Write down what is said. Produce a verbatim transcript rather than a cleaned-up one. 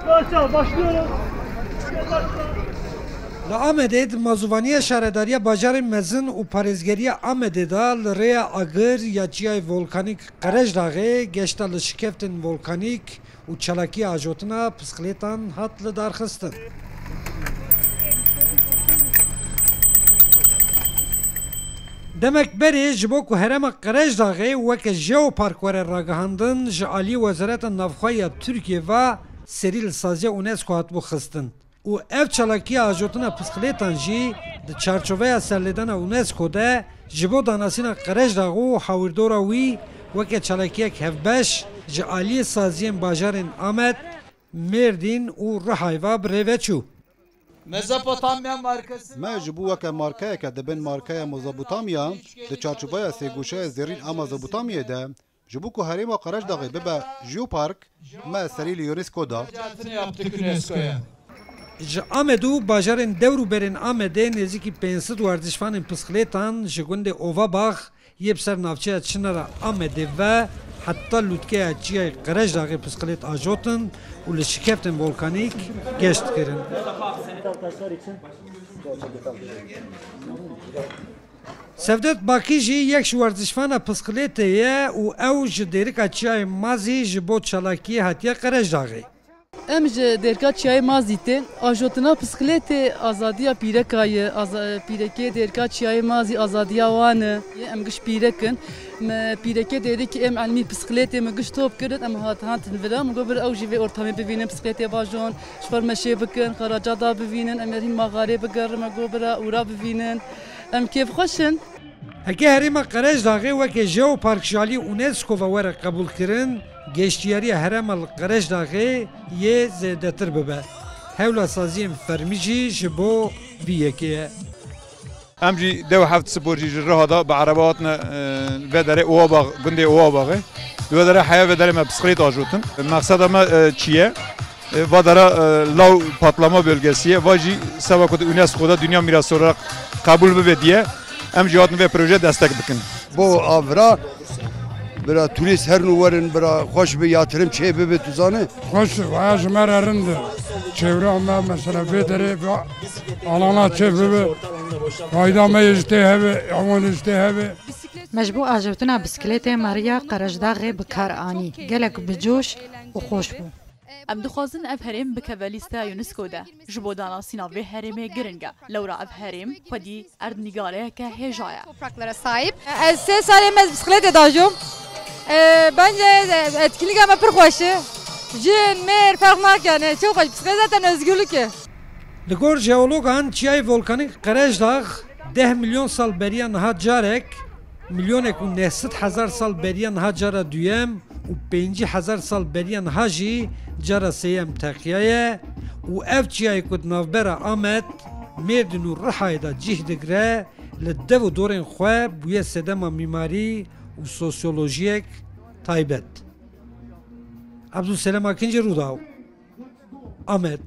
Başla, başlıyoruz. Li Amedê di mazûvaniya şaredariya bajarên mezin û parêzgeriya Amedê de li rêya agir ya Çiyayê Volkanîk Qerejdaxê geşta li şikeftên volkanîk û çalakiya ajotina pisklêtan hat lidarxistin. Demek berê ji bo ku herêma Qerejdaxê weke jeopark were ragihandin, ji aliyê Wezareta Navxwe ya Tirkiyê ve serî li saziya UNESCO hatibû xistin. Û ev çalakiya ajotina pisklêtan jî di çarçoveya serlêdana UNESCO de ji bo danasîna Qerejdax û hawirdora wî weke çalakiyek hevbeş ji aliyê saziyên bajarên Amed, Mêrdîn û Rihayê ve bi rê ve çû. Mezopotamya markası. Me ji bo weke markeyeke di bin markeya Mezopotamya di çarçoveya sêgoşeya zêrîn a Mezopotamyayê de, ji bo ku herêma Qerejdaxê bibe jeopark, me serî li UNESCO da. Müracaatını yaptık UNESCO'ya. Ji Amed û bajarên dewr û berên Amedê nêzîkî pênc sed werzişvanên pisklêtan ji gundê Ovabax yê bi ser navçeya Çinara Amedê ve heta lûtkeya Çiyayê Qerejdaxê pisklêt ajotin û li şikeftên volkanîk geşt kirin. Sevdet Bakî jî yek ji werzişvana pisklêtê ye û ew ji dêrika Çiyayê Mazî ji bo çalakiyê hatiye Qerejdaxê. Em ji dêrka Çiyayê Mazî tên. Ajotina pisklêtê azadiya pîreka ye. Aza-, pîrekê dêrka Çiyayê Mazî azadiya wan e. Em giş pîrek in. Me pîrekê dêrikî em elmî pisklêtê me giş top kirin. Em hat, hatin vira. Me got bira ew jî vê ortamê bivînin, pisklêtê bajon. Ji xwe meşê bikin, Qaraca da bivînin. Em ê hîn maxarê bigerin. Me got bira ûra bivînin. Em kêfxweş in. Heke herêma Qerejdaxê weke jeopark ji alî UNESCO ve were qebûlkirin, geştiyariya herêma li Qerejdaxê yê zêdetir bibe. Hewla saziyên fermî jî ji bo vî yekê ye. Em jî dew heft spor jî ji Riha de bi erebe hatine, e, vê derê Ovabax, gundê Ovabaxê. Di vê derê heya vê derê me bisiklet ajotin. Mexseda me, e, çi ye? E, va dera, e, law patlama bölgesi ye. Va jî seba ku di UNESCO de dünya mirası olarak kabul bibe diye em jî hatin vê proje destek bikin. Bo avra, bira turîst her nû werin, bira xweş bi, yatirim çê bibe, tu zanî. Xweş, vaya ji me re rind e. Çevra me mesela vê derê, va alana çê bibe. Fayda me yê ji tê hebe, ewan ji tê hebe. Me ji bo ajewtina bisikletê me riya Qerejdaxê bi kar anî. Gelek bi coş û xweş bû. Em dixwazin ev herêm bikeve lîsteya UNESCO de. Ji bo danasîna vê herêmê giring e. Lewra ev herêm xwedî erdnîgareyeke hêja ye. Topraklara sahip. Ez sê salê me ez bisikletê dajom. E, bence, e, etkinlika me pir xweş e. Jin, mêr ferq nakene. Çok xweş. Bisiklet zaten özgürlük e. Li gor jeologan çiyayê volkanîk Qerejdax deh milyon sal beriya niha carek, milyonek û neh sed hezar sal beriya niha cara duyem û pêncî hezar sal beriya niha jî cara sêyem teqiyaye û ev çiyayê ku di navbera Amed, Mêrdîn û Rihayê de cih digre, li dev û dorên xwe bûye sedema mîmarî û sosyolojiyek taybet. Ebdulselem Akinci, Rûdaw, Amed.